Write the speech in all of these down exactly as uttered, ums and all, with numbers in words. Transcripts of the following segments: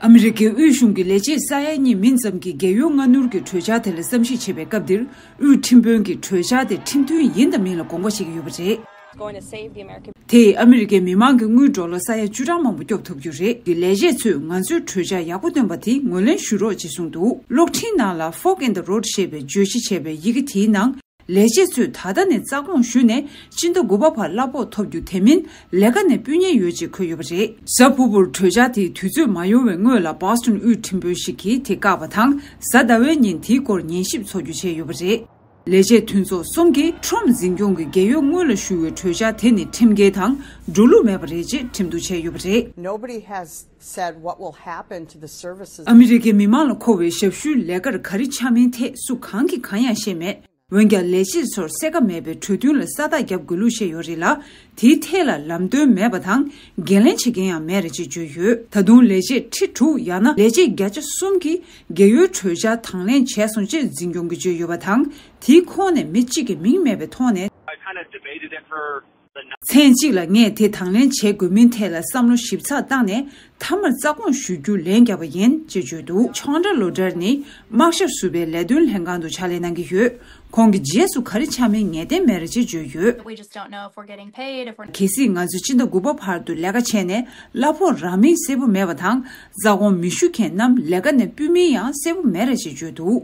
ཨ་མི་རི་ཀའི་དབུས་གཞུང་གི་ལས་བྱེད་ས་ཡ་གཉིས་མིན་ཙམ་གྱིས་རྒས་ཡོལ་སྔ་སྣུར་གྱི་གྲོས་འཆར་དེ་ལ་བསམ་གཞིག་བྱེད་པའི་སྐབས་འདིར། དབུས་ཁྲིམས་དཔོན་གྱིས་གྲོས་འཆར་དེ་ཁྲིམས་མཐུན་ཡིན་དང་མིན་ལ་དགོངས་པ་བཞེས་ཀྱི་ཡོད་པ་རེད། Going to save the American དེས་ཨ་མི་རི་ཀའི་མི་མང་གི་དངུལ་ཌོ་ལར་ས་ཡ་བཅུ་གྲངས་མང་པོ་སྐྱོབ་ཐུབ་རྒྱུ་རེད། ལས་བྱེད་ཚོས་ང་ཚོའི་གྲོས་འཆར་ཡག་པོ་བཏོན་པ་དེ་ངོས་ལེན་ཞུ་རོགས་ཅེས་གསུངས་འདུག་གློག་འཕྲིན་ནང་ལ་Fork in the Road ཞེས་པའི་བརྗོད་གཞི་བྱས་པའི་ཡི་གེ་དེའི་ནང་། ལས་བྱེད་ཚོས་ད་ལྟ་ནས་རྩ་དགོངས་ཞུས་ནས་སྤྱི་ཟླ་དགུ་པ་བར་གླ་ཕོགས་ཐོབ་རྒྱུ། དེ་མིན་ལས་ཀ་ནས་ཕུད་ཉེན་ཡོད་ཅེས་འཁོད་ཡོད་པ་རེད། གཟའ་ཕུར་བུར་གྲོས་འཆར་དེའི་དུས་ཚོད་མ་ཡོལ་བའི་སྔོན་ལ་Boston དབུས་ཁྲིམས་དཔོན་ཞིག་གིས་དེ་བཀག་པ་དང་། གཟའ་ཟླ་བའི་ཉིན་དེའི་སྐོར་ཉན་ཞིབ་འཚོགས་རྒྱུ་བྱས་ཡོད་པ་རེད། ལས་བྱེད་མཐུན་ཚོགས་གསུམ་གྱིས་Trump འཛིན་སྐྱོང་གི་རྒས་ཡོལ་སྔོན་ལ་ཞུ་བའི་གྲོས་འཆར་དེ་ནི་ཁྲིམས་འགལ་དང་འགྲོ་ལུགས་མེད་པ་རེད་ཅེས་ཁྲིམས་གཏུག་བྱས་ཡོད་པ་རེད། Nobody has said what will happen to the services. ཨ་མི་རི་ཀའི་མི་མང་ལ་མཁོ་བའི་ཞབས་ཞུའི་ལས་ཀར་ག་རེ་ཆགས་མིན་ཐད་སུ་གང་གིས་གང་ཡང་ཤེས་མེད། འོན་ཀྱང་ལས་བྱེད་ཚོར་གསལ་ཁ་མེད་པའི་གྲོས་མཐུན་ལ་ས་རྟགས་བརྒྱབ་དགོས་ལུགས་བཤད་ཡོད་རེད་ལ། དེའི་ཐད་ལ་ལམ་སྟོན་མེད་པ་དང་འགན་ལེན་བྱེད་མཁན་ཡང་མེད་རེད་ཅེས་བརྗོད་ཡོད། ད་དུང་ལས་བྱེད་ཁྲི་དྲུག་ཡང་ན་ལས་བྱེད་བརྒྱ་ཆ་གསུམ་གྱིས་རྒས་ཡོལ་གྲོས་འཆར་དང་ལེན་བྱས་སོང་ཅེས་འཛིན་སྐྱོང་གིས་བརྗོད་ཡོད་པ་དང་། དེའི་ཁོངས་ནས་མི་གཅིག་གི་མིང་མེད་པའི་ཐོག་ནས། I kind of debated it for the night. མཚན་གཅིག་ལ་ངས་དེ་དང་ལེན་བྱེད་དགོས་མིན་ཐད་ལ་བསམ་བློ་ཞིབ་ཚགས་བཏང་ནས། མཐའ་མར་རྩ་དགོངས་ཞུ་རྒྱུ་ལན་བརྒྱབ་པ་ཡིན་ཅེས་བརྗོད་འདུག Chandra Lodder ནི་དམག་ཞབས་ཟུར་པའི་ལས་དོན་ལྷན་ཁང་དུ་ཕྱག་ལས་གནང་གི་ཡོད། ཁོང་གིས་རྗེས་སུ་ག་རེ་ཆགས་མིན་ངེས་གཏན་མེད་རེད་ཅེས་བརྗོད་ཡོད། We just don't know if we're getting paid, if we're གལ་སྲིད་ང་ཚོས་སྤྱི་ཟླ་དགུ་པ་བར་དུ་ལས་ཀ་བྱས་ནས་གླ་ཕོགས་རག་མིན་གསལ་པོ་མེད་པ་དང་། རྩ་དགོངས་མི་ཞུ་མཁན་རྣམས་ལས་ཀ་ནས་ཕུད་མིན་ཡང་གསལ་པོ་མེད་རེད་ཅེས་བརྗོད་འདུག་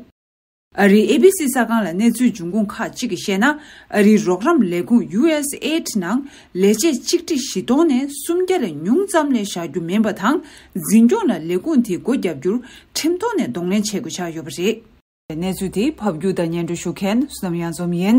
ཨ་རིའི་ཨེ་བི་སི་གསར་ཁང་ལ་གནས་ཚུལ་འབྱུང་ཁུངས་ཁག་ཅིག་གིས་བཤད་ན། ཨ་རིའི་རོགས་རམ་ལས་ཁུངས་ཡུ་ཨེས་ཨེ་ཌི་ནང་ལས་བྱེད་གཅིག་ཁྲི་བཞི་སྟོང་ནས་སུམ་བརྒྱ་ལས་ཉུང་ཙམ་ལས་བཞག་རྒྱུ་མིན་པ་དང་། འཛིན་སྐྱོང་ལ་ལས་ཁུངས་དེས་སྒོ་བརྒྱབ་རྒྱུར་ཁྲིམས་ཐོག་ནས་གདོང་ལེན་བྱེད་དགོས་ཆགས་ཡོད་པ་རེད། གནས་ཚུལ་དེ་ཕབ་སྒྱུར་དང་སྙན་སྒྲོན་ཞུ་མཁན་བསོད་ནམས་གཡང་འཛོམས་ཡིན།